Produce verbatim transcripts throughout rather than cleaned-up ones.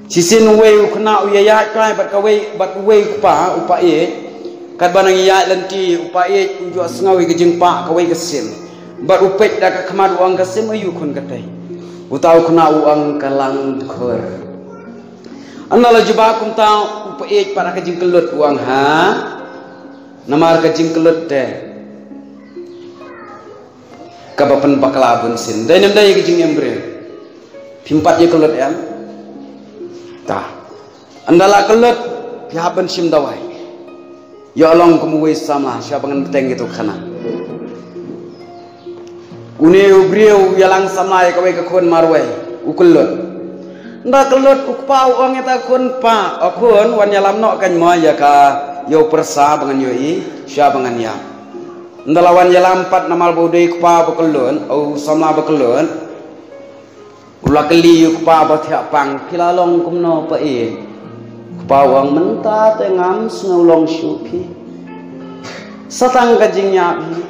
Shisien uwei u khynnah u ïaid kai bad kawei, bad uwei u kpa, u paid. Katba nang ïaid lynti, u paid u ju sngew ïa ka jingpah kawei ka sim. Bad u peit da ka khmat, u ong, ka sim aïu khun katei? Uta u khynnah u ong, ka lang dkhur. Ynda la jubab kumta, u paid pat da ka jingkyllut u ong, ha? Namar ka jingkyllut te kaba pynbakla bunsien. Dei ne ym dei ka jingim briew? Phim pat ïakyllut em? Ta. Ynda la kyllut, phi hap ban shim dawai. Ïoh long kum uwei u samla, shuwa ba ngan bteng ïa utu u khynnah. Une u briew u ïalang samla ïa kawei ka khun marwei, u kyllut. Ynda kyllut, u kpa u ong ïa uta u khun, pa, o khun, wan ïalam noh kane mo ïa ka, ïa u pyrsa ba ngan ïohi, shuwa ba ngan ïap. Ynda la wan ïalam pat, namar ba u dei u kpa ba kyllut, u samla ba kyllut. U la kylli u kpa ba thiah pang, phi la long kumno paid? U kpa u ong, mynta te ngam sngew long shuh phi. Sa tang ka jingïap hi.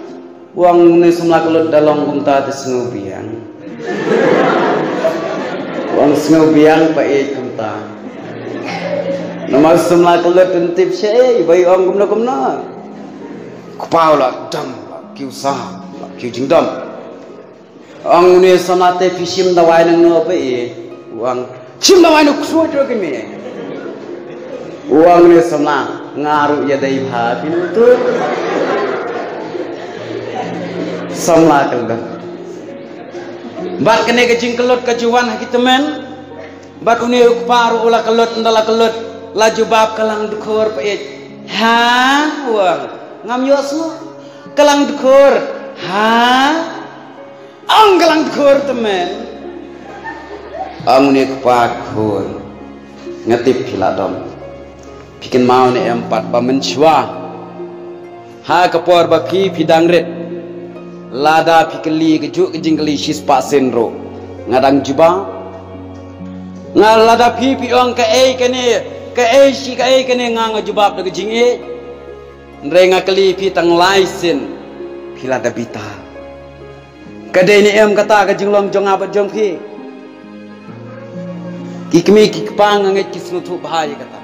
U ong, une u samla kyllut, da long kumta te sngew biang. U ong, sngew biang paid kumta. Namar u samla kyllut un tip shaei ba i ong kumno kumno. U kpa u la dom, la kiew sah, la kiew jingdom. Ong une u samla, te phi shim dawai nangno paid? U ong, shim dawai na u ksuid ruh ki mei. U ong une u samla, nga ruh ïadei bha phi nangtu. Samla kyllut. Bad kane ka jingkyllut ka ju wan ha ki tymmen. Bad une u kpa ruh u la kyllut, ynda la kyllut, la jubab, ka lang dkhur paid. Ha? U ong, ngam ïohsngew. Ka lang dkhur. Ha? Ong ka lang dkhur tymmen. Ong une u kpa, khun, nga tip phi la dom. Phi kynmaw ne em pat ba mynshuwa, ha ka por ba phi, phi dang rit, lada phi kylli kajuh ka jingkylli shispah sien ruh, nga dang jubab. Nga lada phi, phi ong kaei kane, kaei shi kaei kane, nga, nga jubab da ka jingïeit. Hynrei nga kylli phi tang lai sien, phi la da bitar. Ka dei ne em kata ka jinglong jong nga bad jong phi? Ki kmie ki kpa, nga ngeit ki sngewthuh bha ïa kata.